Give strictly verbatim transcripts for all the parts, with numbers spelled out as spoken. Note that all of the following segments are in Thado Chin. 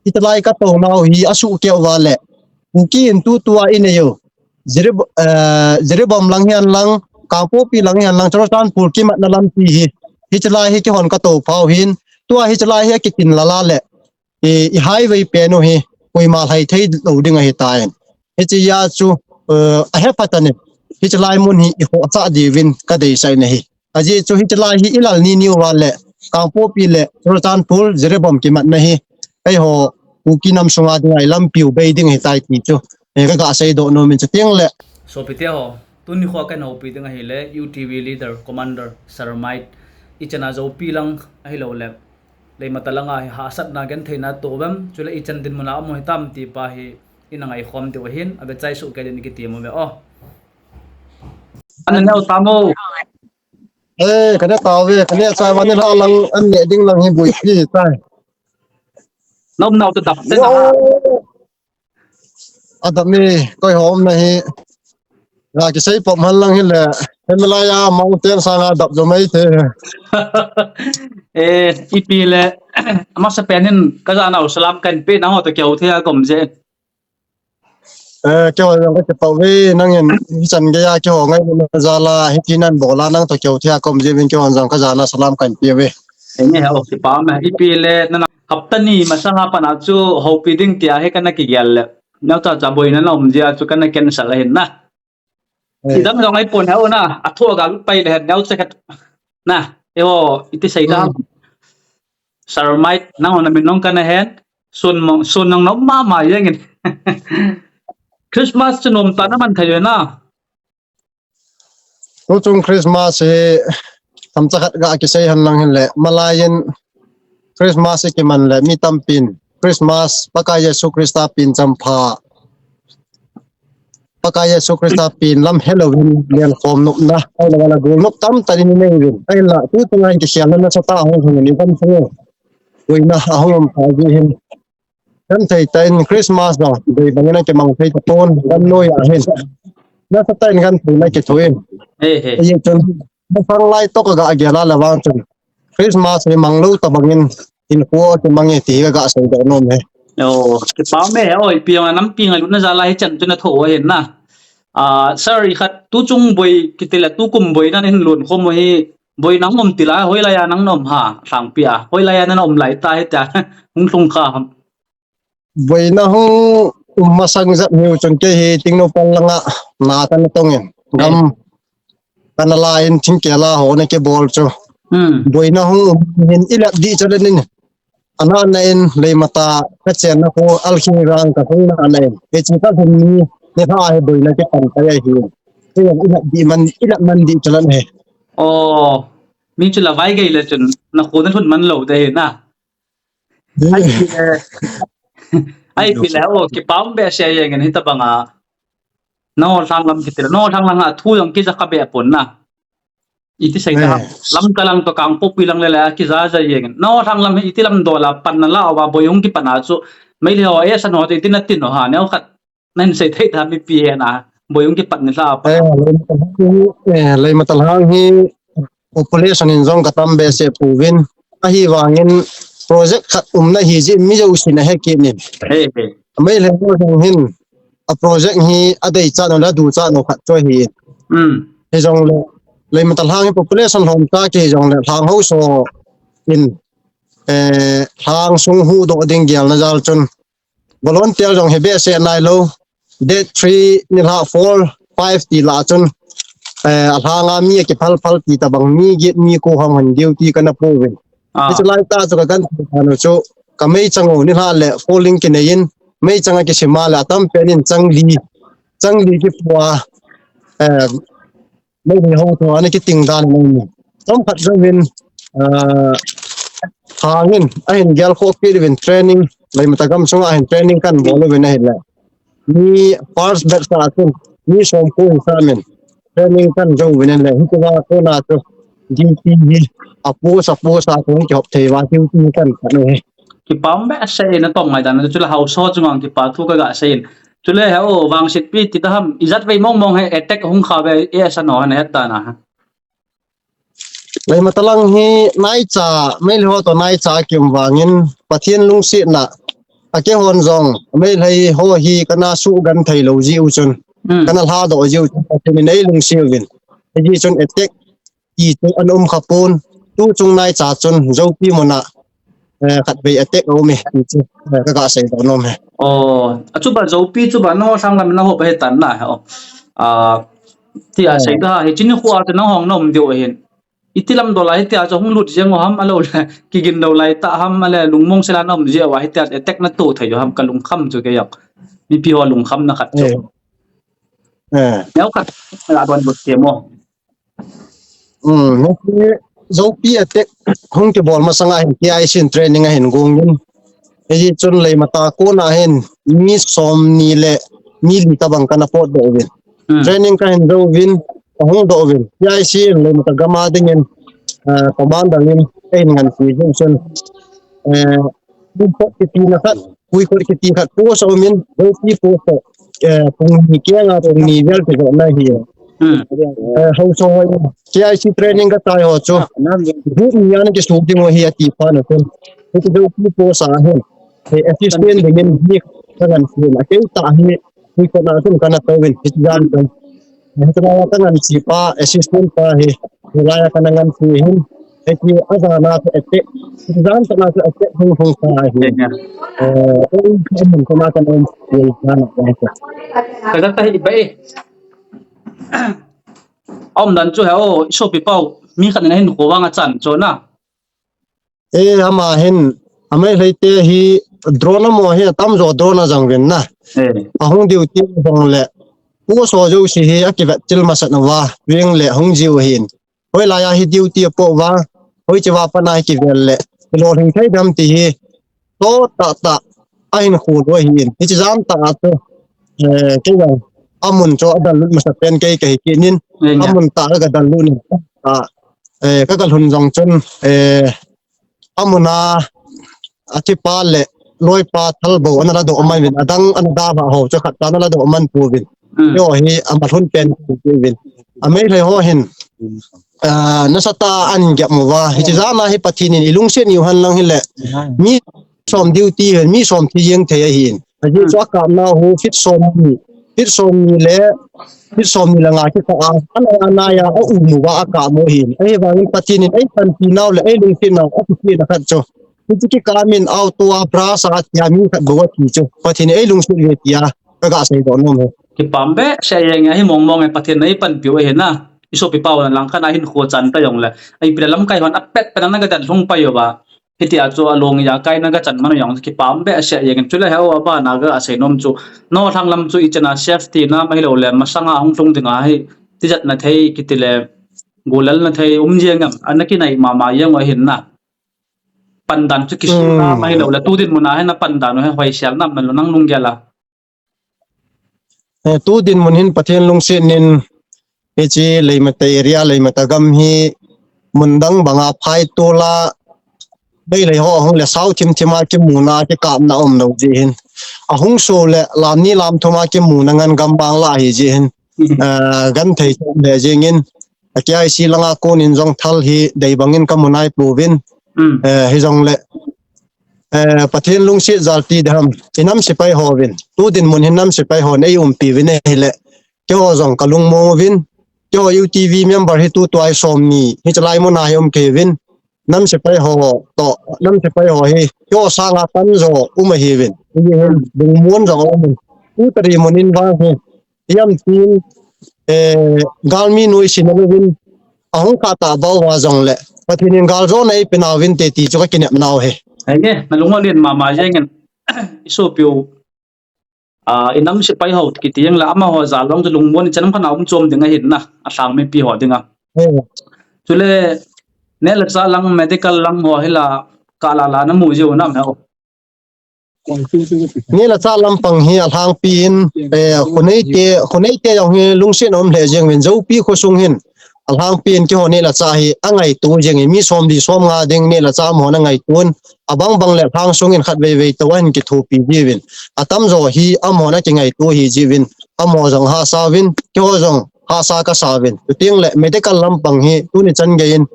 Hitalai katou nau hi asuh keu vale. Kuki in tutua inei u. Jirib-, eh, Jiribam lang hihen lang, Kangpokpi lang hihen lang, Churachandpur kimatna lampi hi. Hitalai hi kihon katou phau hin. Tua hitalai hi akitin lala le. I, i highway pen u hi. Koima lhai thei lou ding ahitan. Hitia chu, eh, ahephat ahi. Hitalai mun hi i khohsah diuvin kadeisah in ahi. Ajeh chu hitalai hi ilal nini uva le, Kangpokpi le, Churachandpur, Jiribam kimatna hi, eiho, Kuki nam sunga dinga ilampiu bei ding ahitai ti chu, eh, kaga seidoh nom in chuteng le. Sopite ho, tuni kho kahin houpi ding ahile, U T V leader, commander, Sarmite, ichan a Joupi lang ahilou le, Leimata langa hi hahsatna gentheina atoh uvem, chule ichan dinmun a um u hitam ti pa hi, ina ngaikhom diu ahin, ave chai soh kei din kitem uve o. Ana neo tam o. Eh, kana tao ve, kana chai vani la lang, an ne ding lang hi bui pi tai. Nom nau ta dap te na ha. Adap mi, koi hom na hi. Ga kisei pom hal lang hi le. Himalaya mountain sanga dap jo mai te. Eh, ipi le, amasa pen hin, kaja nau salam kahin pe na ho to keu thei a kom je. Eh, keiho jong kakipah uve, nangin hichan geiya keiho ngailutna jal a, hiti nan bol a nang toh keu thei a ka um jeh uvin keiho jong kajana salam kahin pe uve. Enge he o, kipah ume, ipi le, nana hapta ni masanga pat a chu houpi ding tia hi kana kigel le. Neocha cha boina na um jeh a chu kana cancel ahin na. Eh. Idang jong ahipon he o na, athu a galut pai le hen neocha khat. Na, eiho, iti sei da. Hmm. Sarmite, nangho namin nong kana hen, sun mong, sun nong nom mama jengin. Christmas chu nom tah a naman thei uve na. Tuchung Christmas hi, themcha khat ga kisei hen lang hin le, malaiyin Christmas hi kiman le, mi tampin Christmas, Pakai Jesu Christa pin champha, Pakai Jesu Christa pin lam helouvin, lenkhom nopna, ahilou le golnop tamtah in inei uvin. Ahinla, tuchung a hin kikhelna nasatah ahung hung in, ivan sung boina ahung um pha jeh hin. Genthei tah in Christmas jong, dei bangin akimang thei tapon, gamnoi a hin. Nasatah in gentheina kithoh in. He, he. Ajeh chun, masang lai toh kaga gel a le vang chun. Christmas hi manglou tabangin, hinkho kimang e ti hi kaga seidoh nom e. O, kipah ume, o, ipi jong a nampi ngailutna jal a hichan chu nathoh u ahin na. Ah, sir, ikhat tuchung boi kiti le tukum boina nahin lonkhom u hi, boina hung um til a, hoilai a nang na um ham, Lhangpi a, hoilai a nana um lai ta hitia, hung lhung kha ham. Boina hung um masang jep hiu chun kei hi Tengnoupal langa na kana tong in. Gam kana la in thingkela ho na kibol chu. Hmm. Boina hung um hin ilep dih chale nin. Ana na in Leimata kachenna kho Alkhingrang kahung na na in. Hiche kalhun ni nilhah hi boina kipan pai ahi. Ilep, ilep dih man, ilep man dih chale nin. O, mi chu la vai gei le chun nakho nalhun man lou ding ahi na. Ahile, ahile, o, kipah um behseh jengin hitabanga. Nangho lhanglam kiti le, nangho lhanglam a thu jong kija kha be pon na. Iti sei ta ham. Eh. Lamka lang toh Kangpokpi lang le le, kija ja jengin. Nangho lhanglam hi iti lam dol a pan nala uva boi hung kipan a chu. Meitei ho, eh, san ho, iti natin u ham, neokhat. Nahin sei thei ta mipi hena, boi hung kipat nilhah a pat. Eh, Leimata lhang hi, eh, Leimata lhang hi population in jong katam behseh pouvin. Ahivangin project khat umna hi jeh in mi jousen ahe kit in. He, he. Meitei ho jong hin, a project hi adeichat u le aduchat u khat chu ahi. Hmm. Hijongle, Leimata lhang hi population lhomcha kihi jongle, lhang haosa in, eh, lhang sung huhdoh ding gelna jal chun, volunteer jong hi behseh nailou. Date three nilhah four, five ti lah chun, eh, alhanga mi akiphal phal ti tabang mi get mi ko ham han duty kana pouvin. Ah. Hichu lai tah chu kagenthei dan u chu, ka meichang u nilhah le polling kinei in, meichang a kisima le atam pen in chang li, chang li kipoa, eh, Meitei ho toh ana kiting dan in. Chomkhat jouvin, ah, lhangin, ahin gelkhoh kit uvin training, Leimata gam sunga hin training kahin bol uvin ahile. Mi first batch a chun, mi somko hisamin, training kahin jou uvin ahile. Hichea kona chu, duty hi, a post, a post a chun kihop thei uva, duty kahin pan u ahi. Kipah um behseh e, natong ngai dan, chule haosa chunga kipathu kaga sei in. Chule he o, vangsetpi ti ta ham, ijat vei mong mong hi attack hung kha uve, eh, san ho, nahet ta na. Leimata lang hi naicha, Meitei ho toh naicha kium vangin, Pathen lungsetna, akehon jong, Meitei ho hi kana suhgenthei lou jiu chun, hmm, kana lhadoh jiu chun, Pathen in eilungset uvin. Hijeh chun attack ti chu ana um khapon, tuchung naicha chun, Zopi muna, eh, khatvei attack aum e, ti chu, eh, kaga seidoh nom e. Oh, achuba Zopi chuba nangho lhanglam nahop ahitan na, oh. Ah, tia, eh, seida, hiche nikho a chu nangho naum diu ahin. Iti lamdol a hitia chu hung lut jeng u ham, ahilou le, kigin lou lai tah ham, ahile lungmong sela naum jiu a hitia attack natoh thei u ham, kalungkham chu kei jong. Mipi ho lungkhamna khat chu. Eh. Eh. Neo khat, la don bot te mo. Um, hiche Zopi attack hung kibol masanga hin K I C in training ahin gongin. Hijeh chun Leimata kona hin mi somni le mi li tobang kana potdoh uvin. Hmm. Training kahin douvin, kahung doh uvin. K I C in Leimata gam a dingin, ah, commander in eihin nganpi jeh chun, eh, Huikhot kiti na khat, Huikhot kiti khat post aumin, Zopi post, eh, pung ni kianga pung ni vel kijotna ahi. Hmm. Eh, haosa ho, K I C training kachai ho chu, group ni a ana kisuh ding u ahi ati phat na chun, hiche Zopi post a hin, eh, assistant dingin mi kangansen, akei tah hi, Huikhot na chun kana touvin, hiche jan chun. Hiche lai a kanganse pa, assistant pa hi, hilai a kana nganse hin, hiche a jan a chu attack, hiche jan tah a chu attack hung hung pa ahi. Eh, eh, ka mun kana kana um, eh, kana um. Kaga tahi bai. Aumdan chu he o, isopi pau, mi khat in ahinkho vang achan chu na. Eh, ama hin, a Meitei te hi drone amo hi atamjo drone ajang uvin na. Eh. Ahung duty jongle, post ho jouse hi akivetchil masat uva, veng le hung jiu ahin. Hoilai a hi duty apoh uva, hoiche uva pat a hi kivel le, lolhing thei dem ti hi, to tah tah, ahinkho lou ahin. Hiche jan tah a chu, eh, kei jong, amun chu adallut masapen kei kahi kit in, eh, amun tah a kadallut in, ah, eh, kaga lhun jong chun, eh, amun a, akipa le loipa thalbou ana ladoh man uvin, adang ana dava ho chu khat cha ana ladoh man pouvin. Hmm. Keiho hi ama lhun pen pouvin. A Meitei ho hin, ah, nasatah a ahin gep uva. Hiche jan a hi Pathen in ilungset u hen lang hile. Mi som duty hen, mi som thi jeng thei ahin. Ajeh chu akapna u feet somni, feet somni le, feet somni le nga kikah a, ana, ana ya, aum uva akap u ahin. Ahivangin Pathen in eipanpi nau le, eilungset nau, akicheh na khat chu. Hiche kikah a min auto a, brush a, tia mi khat bou athi chu. Pathen in eilungset uve tia, kaga seidoh nom e. Kipah behseh jeng e, ahi mong mong e, Pathen in eipanpi u ahi na. Isopi pau na langkhat a ahinkho chan ta jongle. Ipi le lamkai hon apet pet a naga dalhung pai uva. Hitia chu along a kaina gachan man u jong kipah behseh jeng in chule he o abana gasei nom chu. Nangho lhanglam chu ichan a safety na ahilou le masanga hung lhung dinga hi tijatna thei kiti le golelna thei um jeng em ana kinai mama jeng u ahin na. Pandan chu kisu na ahilou le tu dinmun a hin na pandan u hi hoisel nam na lou nang lunggel a. Eh, tu dinmun hin Pathen lungset in hiche Leimata area, Leimata gam hi mun dang banga phai tol a, Meitei ho ahung le sao thim thim a kimuna kikapna aum lou jeh hin. Ahung so le lam ni lam thum a kimuna ngen gam bang lah ahi jeh hin. Mhm. Eh, genthei le jeng in. A K I C langa kon in jong thal hi dei bangin kamu nai pouvin. Mm. Eh, hijongle, eh, Pathen lungset jal ti ding ham, inam sepai hovin, tu dinmun hin nam sepai hon eiumpi uvin ahile, keiho jong kalungmong uvin, keiho U T V member hi tutua hi somni, hiche lai mun a hi um kei uvin, nam sepai ho toh, nam sepai ho hi, keiho sanga tamjo um ahiuvin, hiche hin lungmon jong aum in, tu tari mun in vang hi, Hiam tin, eh, galmi noisin alouvin, ahung kha tah bou va jongle, Pathen in galjona eipe nauvinte ti chu kakinep nau ahi. Henge, nalung alen mama jeng in, isopiu, ah, inam sepai ho kiti jeng le, amaho jal jong chu lungmon in chan khat a um chom ding ahin na, alhang mipi ho dinga. Hmm. Chule, neh le chah lang, medical lang ho hi la, kah lah lah namu jiu nam he o. Neh le chah lampang hi alhangpi in, eh, khoneite, khoneite jong hi lungset a um lheh jeng uvin, Zopi khosung hin alhangpi in keiho neh le chah hi angaito jeng in, mi somli somnga ding neh le chah amahon angaito in, abang bang le lhang sung in khatvei vei tou ahin kithopi jiuvin, atamjo hi amahon akingaito ahi jiuvin, amaho jong hahsa uvin, keiho jong hahsa kasa uvin. Chuteng le medical lampang hi tuni chan gei in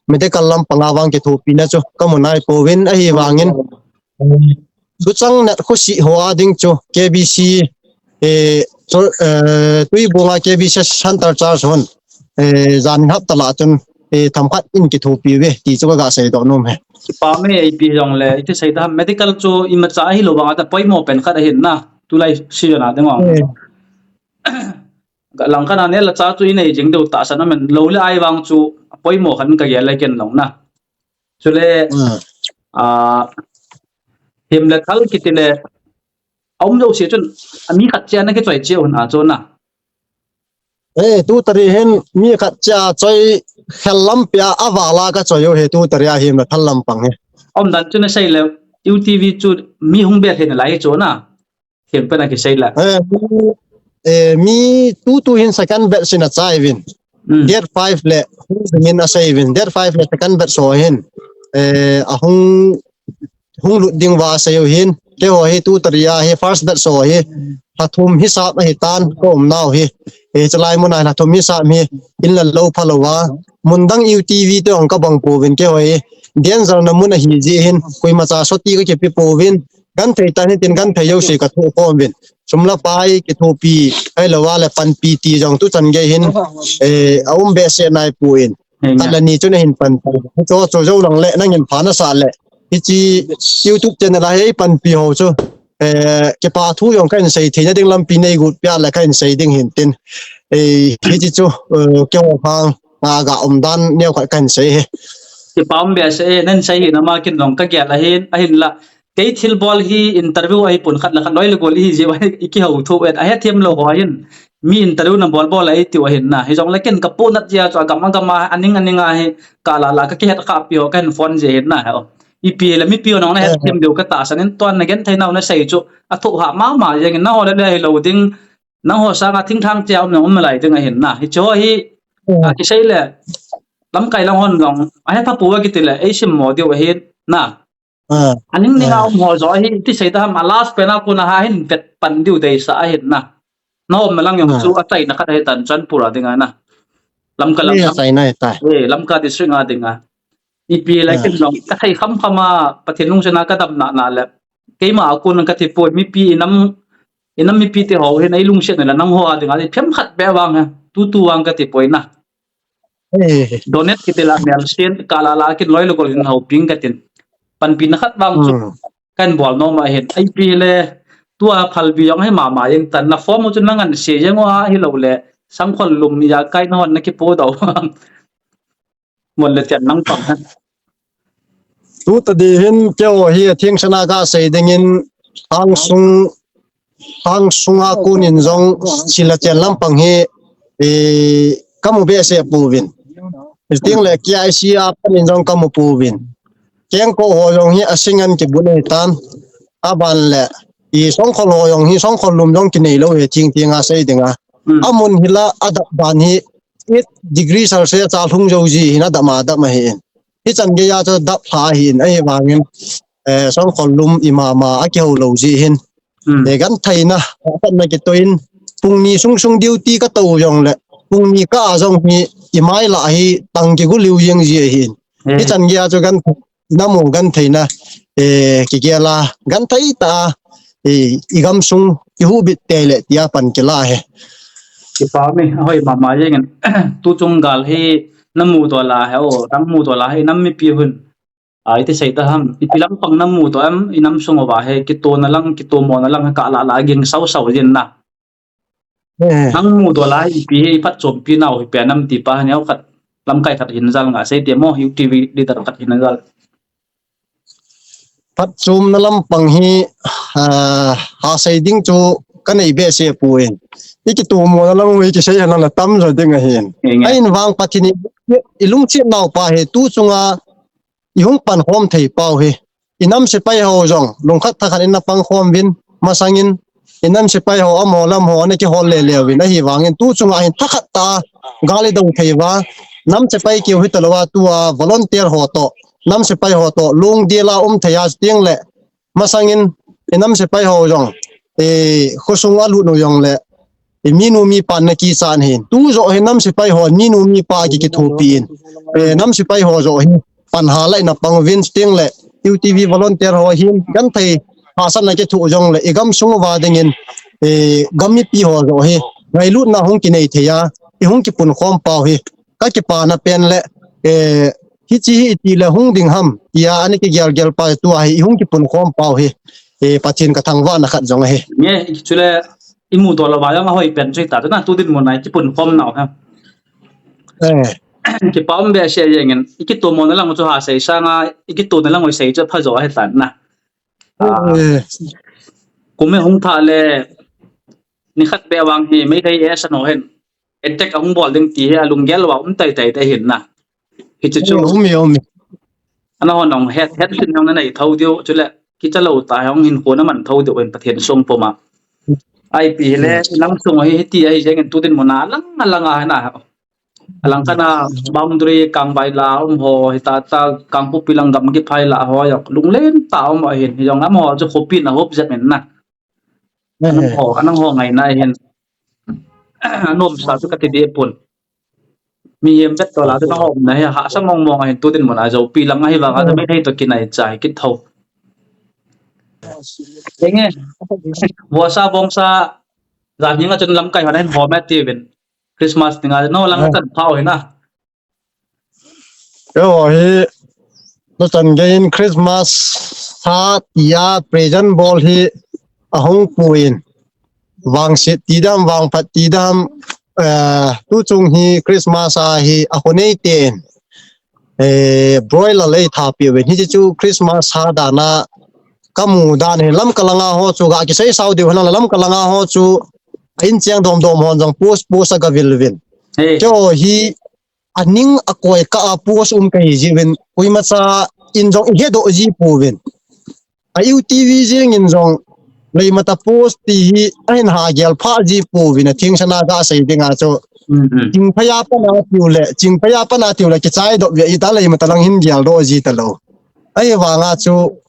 medical lampang a vang kithopina chu kamu nai pouvin, ahivangin Duchang nat khusi ho a ding chu K B C, eh, chu, eh, Tuibung a K B C Centre Church hon, eh, jan hap tala chun, eh, themkhat in kithopi ve ti chu ka ga seidoh nom e. Kipa me, ipi jong le, iti sei ta medical chu imacha ahi lo vang a ta poimo pen khat ahin na, tulai season a ding vang. Eh. Ga lang khat a ne la cha chu inei jing deu tahsan amen lo le ai vang chu poimo khat ka gel le ken long na. Chule, Hmm. a, him le thal kiti le, a um jouse chun, a mi khat chia na kichoi chia un a chun na. Eh, tu tari hin mi khat chia choi khel lampi a, a vala ka choi u hi tu tari a him le thal lampang hi. A um dan chun a sei le, U T V chu mi hung be thei na lai chu na. Him pen a kisei le. Eh, mi, eh, mi tu tu hin second batch in a chai vin. Hmm. Date five le, hung ding in a sei vin. Date five le second batch ho hin. Eh, a hung, hung lut ding va sei u hin. Keiho hi tu tari a hi first batch ho hi. Hla thum hi sap ahi tan, ka um nau hi. Eh, chalai mun a hla thum hi sap hi. In la lo pha lo va. Mun dang U T V te hong ka bang pouvin keiho hi. Danger na mun ahi ji hin. Koima cha soti ka kipe pouvin. Genthei ta hitin genthei jouse ka thoh khom vin. Sum le pai kithopi, ahilou a le panpi ti jong tu chan gei hin, eh, a um behseh nai poi. Hei, khat le ni chun a hin panpi. Chu chu jou lang le, nangin pha na sa le. Hiche YouTube channel a hi panpi ho chu. Eh, kipa thu jong ka hin sei thei na ding lampi nei got pia le ka hin sei ding hin tin. Eh, hiche chu, eh, keiho hang, a ga um dan neo khat ka hin sei hi. Kipa um behseh e, nan sei hi na ma kin long ka gel ahin, ahin la. Kei thilbol hi interview ahi pon khat le khat loi le gol ihi jeh u ahi, i kihou thou et, a hethem lou ho hin. Mi interview na bol bol ahi tiu ahin na. Hijongle ken ka ponat jeh a chu agam agam a, aning aning a hi, ka la la ka kihet kha pi ho ka hin phone jeh hin na he o. Ipi le mipi ho nong na hethem deu ka tahsan in tuan na genthei nau na sei chu, a thoh ha mama jeng in na ho le le hi lo ding, nang ho sanga thingthang chia um na um lai ding ahin na. Hiche ho hi, a kisei le, lamkai lang hon jong, a hetha pou a kiti le, ei sim mo diu ahin na. Ah, aning ning a um ho jo hi, ti sei ta ham, a last pen a kon a ha hin vet pan diu deisah ahin na. Na um na lang jong chu a chaina khat ahi tan Churachandpur a ding a na. Lamka lam, eh, a chaina ahi ta. Eh, Lamka district a ding a. Ipi le kin jong, ka thei kham kham a, Pathen lungset a ka dam na na le. Keima a kon ka ti poi, mipi i nam, i nam mipi te ho hin ei lungset na le nang ho a ding a, phem khat be vang he, tu tu vang ka ti poi na. Eh. Donate kiti la mial sien ka la la kin loi lo gol hin hoping ka tin. Panpi na khat vang chu kan bol nom ahin. Ipi le tua phalbi jong hi mama jeng tan na form u chu nang an se jeng u ahi lo le. Sangkhol lum ya kai na hon na kipo dau. Mon le chan nang pang. Tu ta di hin keiho hi a thing sana ka sei ding in hang sung, hang sung a kon in jong sila chen lampang hi, eh, ka mu behseh pouvin. Ting le K I C a pan in jong ka mu pouvin. Kengkoh ho jong hi a sing an kibun ahi tan. A ban le, i songkhol ho jong hi songkhol lum jong kinei lo hi ting ting a sei ding a. Hmm. A mun hi la a dap dan hi eight degree Celsius a lhung jou ji hin a dap ma dap ma hi in. Hichan gei a chu dap lha ahin, ahivangin, eh, songkhol lum i mama a kihou lou ji hin. Hmm. Eh, genthei na, khat na kitoh in, pung ni sung sung duty ka tou jong le, pung ni kah a jong hi, i mai la hi, tang kigu liu jeng ji ahin. Hmm. Hichan gei a chu genthei na mu genthei na, eh, kigel a, genthei ta, eh, i gam sung, i hu bit te le, tia pan kila he. Kipa mi, hoi mama jeng in, tu chung gal hi, na mu to la he, o, nang mu to la he, nam mipi hun. A, iti sei ta ham, ipi lampang na mu to em, i nam sung uva hi, kitoh na lang, kitoh mo na lang, ka la la ging sau sau jin na. Eh. Nang mu to la, ipi hi, i phatchompi nau hi, pe nam ti pa, neo khat, lamkai khat hin jal nga sei te mo, U T V leader khat hin jal. Phatchomna lampang hi, ah, ha sei ding chu, ka nei behseh pouvin. I kitoh mo na lang, i kisei han la tam jo ding ahin. Enge. Ahin vang Pathen in, i lungchet nau pa hi, tu chunga, i hung pan khom thei pau hi. I nam sepai ho jong, lungkhat thakhat in na pang khom vin, masang in, i nam sepai ho, amaho lam ho, na kihol le le vin, ahivangin, tu chunga hin thakhat ta, gal i dou thei va, nam sepai keu hi ta lou a, tua volunteer ho to, nam sepai ho to, lungdel a um thei a ting le, masang in, i nam sepai ho jong, i khosung a lut nu jong le, i minu mipa na kichat hin. Tu jo hi nam sepai ho, minu mipa ki kithopi in. Eh, nam sepai ho jo hi, pan ha lai na pang vin ting le, U T V volunteer ho hin, genthei, hahsatna kithoh jongle, i gamsung uva dingin, eh, gam mipi ho joh hi ngailutna hung kinei thei a, i hung kipunkhom pau hi, ka kipana pen le, eh, hiche hi iti le hung ding ham, tia ana kigelgel pa tua hi, i hung kipunkhom pau hi, eh, Pathen ka thangvahna khat jong ahi. Nge, chule, i muto louva jong ahoi pen chu hita, tuna tu dinmun a i kipunkhom nau ha. Eh. Kipa um behseh jengin, i kitomona lang chu ha sei sanga, i kitona lang hoi sei chu phajo ahi tan na. Ah, eh. Kum hung thah le, nikhat beh vang hi, Meitei e sa no hen. Attack ahung bol ding ti hi, alunggel uva um tai tai te hin na. Hichu chu. Eh, um e, um e. Ana hon hung het, het sin hung na nei tho diu, chule, kicha lou ta hung hin khona man tho diu in Pathen sung puma. Ipi hile, hmm, nang sung hi, hiti ahi jengin tu dinmun a lang, lang a na. Alang kana boundary Kangbai la um ho, hita ta Kangpokpi lang gam kiphai la ho, jong lunglen ta um ahin, hi jong amaho chu khopi na hop jep in na. Eh. Anang ho, anang ho ngaina ahin. Anom sa chu kati deh pon. Mihem bet to la chu na hom na hi, hahsa mong mong ahin tu dinmun a Joupi lang ahi vang a, hmm, Meitei to kinai chai kit tho. Enge, vuasa bongsa, jan hinga chun lamkai hon ahin hom e tiuvin. Christmas dinga, no lang, eh, kan phao hina. Keiho hi, nachan geiyin Christmas sa tia present bol hi ahung pui in. Vangset ti dam, vangphat ti dam, eh, tuchung hi Christmas a hi akhonei ten. Eh, broiler lei tha piuvin. Hichu Christmas sa dan a kamu dan hi Lamka langa ho chu ga kisei sao diu hina Lamka langa ho chu a in cheng dom dom hon jong post post a gavil vin. Hey. Keiho hi aning akoi kah a post um kahi jiuvin, koimacha in jong ihedoh ji pouvin. A U T V jeng in jong, leimata post ti hi ahin hagel pha ji pouvin, atheng sana gasei dinga chu. Mm, mm. Chingphai a pana tiu le, chingphai a pana tiu le, kichai doh ve ita leimata lang hin geldoh ji talou. Ahivanga chu,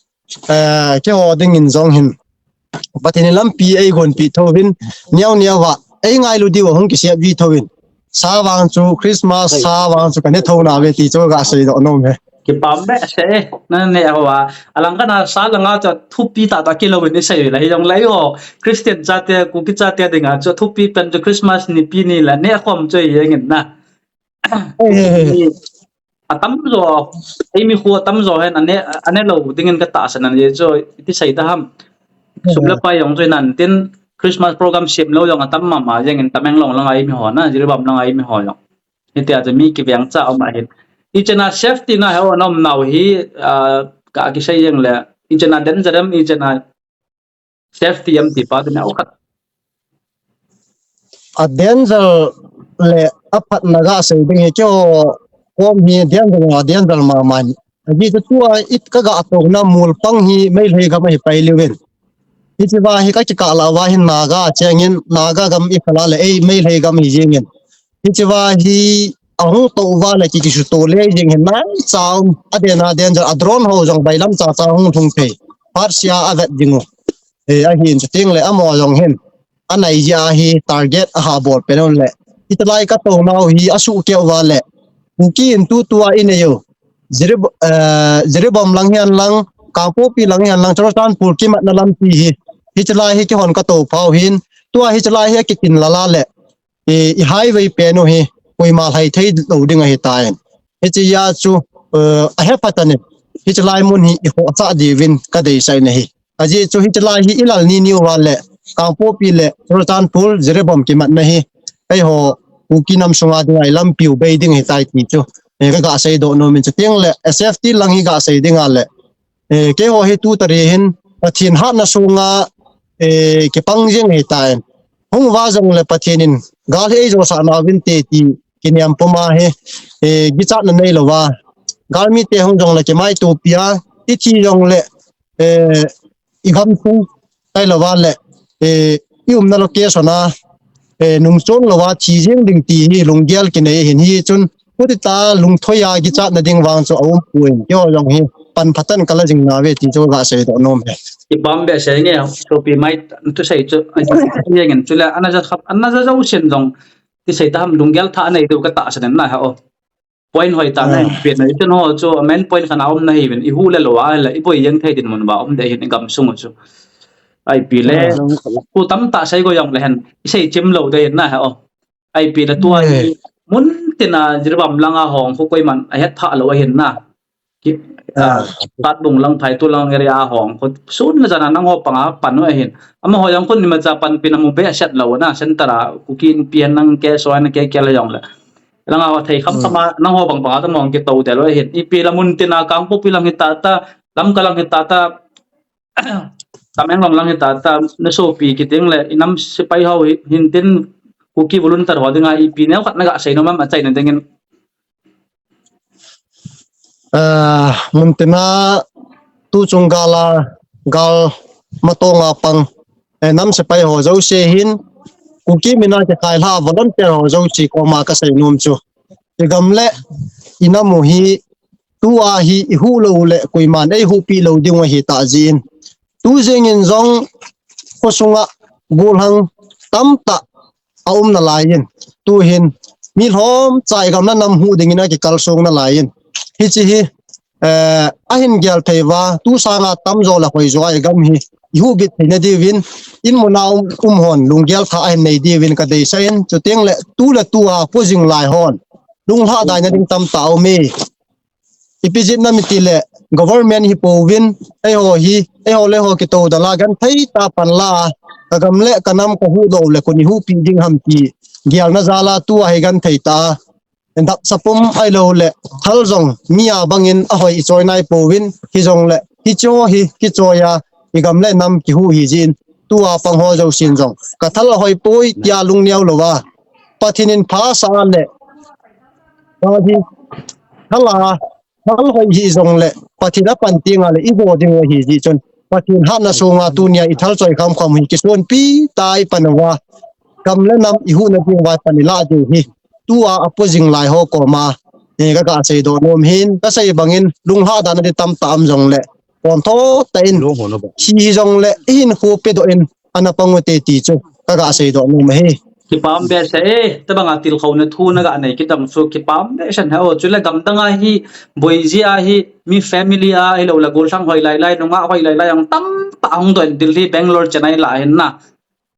eh, keiho dingin jong hin. Pathen in lampi eigonpi thouvin, neo neo a, eingailu diu ahung kisei vi thouvin. Sa vang chu, Christmas sa vang chu, kane thou na ve ti chu gasei doh nom e. Kipah behseh e, nane hoa. Alang kana sa langa chu thupi tah tah kilouvin isei la hi jong lai ho. Christian chate, Kuki chate dinga chu thupi pen chu Christmas nipi ni la ne khom chu jeng in na. Ei, ei, ei. Atamjo, eimi khu atamjo hin ane, ane lou dingin katahsan ahi chu, iti sei ta ham. Sum le pai jong chu nan tin Christmas program sem lou jong atam mama jeng in Tamenglong langa eimi ho na, Jiribam langa eimi ho jong. Hitia chu mi kiveng cha um ahin. Ichena safety na he o nom nau hi, ah, ka kisei jeng le. Ichena danger em, ichena safety em ti pa tu neo khat. A danger le aphatna gasei ding hi keiho kom hi danger a danger mama. Ajeh chu tua it ka gatouna mol pang hi Meitei gam ahi pai liuvin. Hichea hi ka kikah lah uva hin Naga chengin Naga gam ikhel a le ei Meitei gam hi jengin. Hichea hi ahung tou uva le ki kisuto le jeng hin nai cha um a den a danger a drone ho jong bailam cha cha hung thung thei. Phat sia avet ding u. Eh, ahin chuteng le amaho jong hin. Anai jeh a hi target aha bol pen un le. Hitalai ka tou nau hi asuh keu va le. Kuki in tutua inei u. Jirib-, eh, Jiribam lang hihen lang, Kangpokpi lang hihen lang, Churachandpur kimatna lampi hi. Hitalai hi kihon ka tou phau hin. Tua hitalai hi akitin lala le. I, i highway pen u hi, koima lhai thei lou ding ahi tan. Hichea chu, eh, ahe phat ahi. Hiche lai mun hi i khohsah diuvin ka deisah na hi. Ajeh chu hiche lai hi i lal ni ni uva le, Kangpokpi le, Churachandpur, Jiribam kimatna hi. Keiho, Kuki nam sunga dinga i lampiu bei ding ahi tai ti chu. Eh, ka gasei doh nom in chuteng le, S F T lang hi gasei ding a le. Eh, keiho hi tu tari hin Pathen hatna sunga, eh, kipang jing ahi tan. Hung uva jong le Pathen in gal hi eijosah nauvin te ti kiniam puma hi, eh, kichatna neilou va. Galmite hung jong le kimaitopi a, i thi jong le, eh, i gamsung tailou va le, eh, i umna location a, eh, nungchon lou va thi jeng ding ti hi lunggel kinei hin hi chun, Khuti ta lungthoi a kichatna ding vang chu aum poi. Keiho jong hi pan phat in ka la jing nauve ti chu ka seidoh nom e. Kipah behseh nge, sopi mai, tu sei chu, ai, nge ngen chu le, ana ja khap, ana ja jo sen jong, ti sei ta ham lunggel tha nei diu ka tahsan na ha o. Point hoi ta na, ah, pen na, itin ho chu main point khat a um na hi vin, i hu le lo a le, i boi jeng thei din mun ba um de hin i gam sung chu. Ipi le, ah, ku tam ta sei go jong le hen, i sei chim lo de hin na he o. Ipi le tua hi, eh, mun tin a Jiribam lang a hong khu koiman a het pha lo a hin na. Ki, ah, ah, Patbung lang, Phaitu lang area a hong khu sun le jan a nang ho panga pan u a hin. Amaho jong khu ni ma cha panpi na mu be a set lo na, center a Kuki Inpi hen nang ke so na ke ke le jong le. Lang a thei kham kham a, nang ho bang bang a ta mong kito de lo hin. Ipi la mun tin a Kangpokpi lang hi ta ta, Lamka lang hi ta ta, Tamenglong lang hi ta ta, na sopi kiting le, i nam sepai ho hi, hin tin Kuki volunteer ho ding a ipi neo khat na ga sei nom am a chai na ding in. Ah, mun tin a tu chung gal a, gal matong a pang, eh, nam sepai ho jouse hin, Kuki min a kikhai lha volunteer ho jouse koma ka sei nom chu. I gam le i nam u hi, tua hi i hu lo le koiman ei hupi lo ding u ahi ta jin. Tu jing in jong kho sunga gollhang tam ta a um na lai in. Tu hin mi lhom cha i gam le nam hu ding in a kikal sung na lai in. Hichi hi, eh, a hin gel thei va, tu sanga tam jo le hoi jo a i gam hi i hu bit thei na diu vin, in mun a um, um hon lunggel tha a hin nei diu vin ka deisah in, chuteng le tu le tu a pu jing lai hon lunglha dai na ding tam ta um e. Ipi jeh in am i ti le, government hi pouvin, eiho hi, eiho le ho kito da la, genthei tah a pan la, ka gam le ka nam ka hu doh le koi in hupi ding ham ti gelna jal a tua hi genthei tah a, dap sapum ahilou le, thal jong mi a bang in a hoi i choi nai pouvin, hijong le, hiche hi, kichoi a, i gam le nam kihu hi jeh in, tua pang ho jousen jong ka thal a hoi poi tia lungneo lou a, Pathen in pha sa le, thal a, thal hoi hijong le, Pathen a pan teng a le, i go ding u ahi jeh chun, Pathen hatna sunga tunia i thal choi kham kham hi kisonpi tah a i pan uva, gam le nam i huhna ding uva pan i lah diu hi, tua a pu jing lai ho koma, eh, ka ga sei doh nom hin, ka sei bang in, lunglha dan a di tam ta um jong le, pon tho ta in, hi jong le, i hin khu pe doh in, ana pang u te ti chu ka ga sei doh nom ahi. Kipah behseh e, tabang a tilkhouna thu na ga nei kit dam chu kipah behseh e o, chule gam dang a hi, boi jia hi, mi family a, hilou le gollhang hoi lai lai, nungah hoi lai lai, ang tam tah hung doh in Delhi, Bangalore, Chennai lah hin na.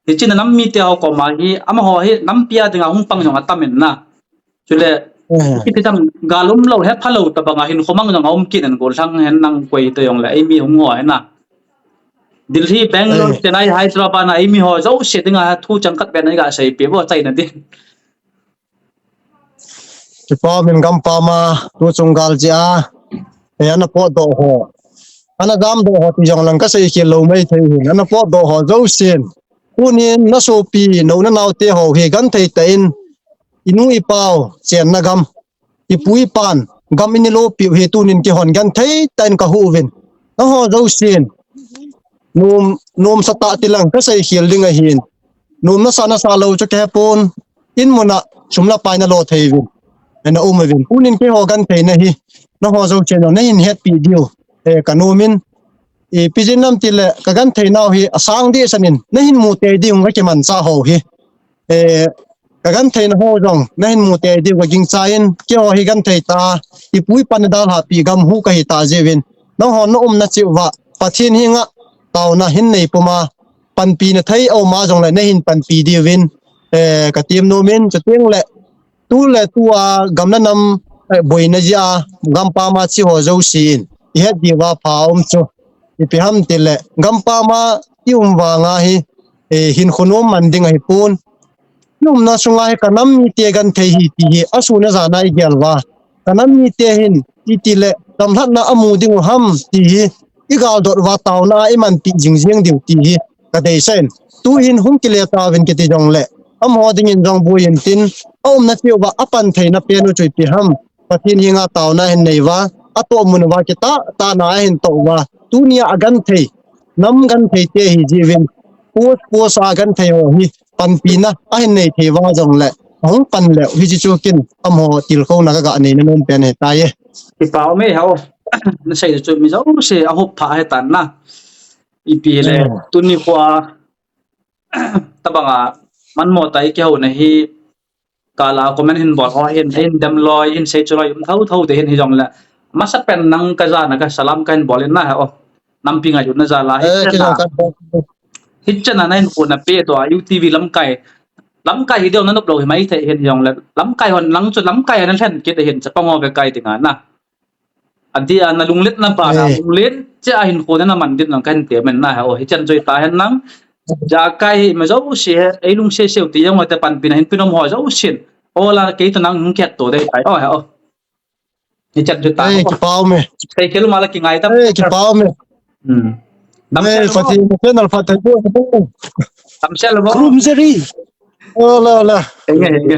Hichi na nam mite ho koma hi, amaho hi, nampi a ding a hung pang jong atam in na. Chule, eh, kiti tam gal um lou, he pha lou tabang a hin khomang jong a um kit in gollhang hen nang koi to jong le, ei mi hung ho hen na. Delhi, Bangalore, eh, Chennai, Hyderabad na ei mi ho jouse ding a thu chang khat pen a i ga sei pe bo chai na din. Kipah um in gam pam a, tu chung gal jeh a, eh, ana potdoh ho. Ana jamdoh ho ti jong lang ka sei khel lou mai thei hin, ana potdoh ho jousen. Tunin na sopi, nou na naote ho hi genthei tah in, i nu i pau chenna gam, i pu i pan gam in i lopi u hi tunin kihon genthei tah in ka hu uvin. Nangho jousen nom, nomsa tah ti lang ka sei khel ding ahin. Nom nasa nasa lou chu ka he pon, in mun a sum le pai na lo thei uvin, na um uvin. Tunin keiho genthei na hi, nangho jousen na hin hetpi diu, eh, ka nom in. Ipi jeh in am ti le, ka genthei nau hi asang deh san in, na hin mu tei diu ka kimanchah ho hi. Eh, ka genthei na ho jong, na hin mu tei diu ka gingcha in, keiho hi genthei tah a, i pu i pa na dalha pi gam hu ka hi tah jeh uvin. Nangho na umna cheh uva, Pathen henga taona hin nei pum a, panpi na thei a um a jong le na hin panpi diu vin, eh, ka tem nom in, chuteng le, tu le tu a gam le nam, eh, boina jeh a, gam pam a che ho jousen, i het diu va pha um chu. Ipi ham ti le, gam pam a i um vang a hi, eh, hin khonung man ding ahi pon. I umna sunga hi ka nam mite genthei hi ti hi, a sun a jan a i gel uva. Ka nam mite hin, i ti le, gamlhatna a mu ding u ham ti hi, i galdot uva taona a i manpi jing jing diu ti hi, ka deisah in. Tu hin hung kile tauvin kiti jong le, amaho ding in jong boi in tin, a umna cheh uva a pan theina pen u chu ipi ham. Pathen henga taona hin nei uva, a toh mun uva kitah tah na a hin toh uva. Tunia a genthei, nam genthei te hi jeh uvin, post post a genthei ho hi, panpina a hin nei thei uva jong le, a hung pan le, hichi chu kin, amaho tilkhouna ka ga nei na nom pen ahi tai e. Kipah um e hao, na sei chu mi jouse a hop pha ahi tan na. Ipi le, eh, tuni khoa, tabang a, manmo tah a i kihouna hi, Kala comment hin bol ho hin, hin dem loi, hin sei chu loi, um thou thou te hin hijongle. Masapen nang kajana ka salam kahin bol in nahe o. Nampi ngailutna jal a. Eh, hichena. Hichena nahin khona pe to a U T V lamkai. Lamkai hi deu nanop lou hi maithei hin hijongle. Lamkai hon nang chu lamkai hon lhen kit hin chapang ho ve kai dinga na. Adia nalunglet na ba na lunglet che a hin khona naman din nang kahin temen nahe o. Hichan joi ta hen nang. Jakai hi ma jouse he, ei lungset sel ti jong ho te panpina hin pin um ho jousen. Ola kei to nang hung kiat to dei tai. O he o. Hichan joi ta. Ei, kipa ume. Sei kel mala kingai ta. Ei, kipa ume. Hmm. Ei, Pathen, Pathen alpha tai bo. Damsel bo. Krum jeri. Ola, ola. Enge, enge.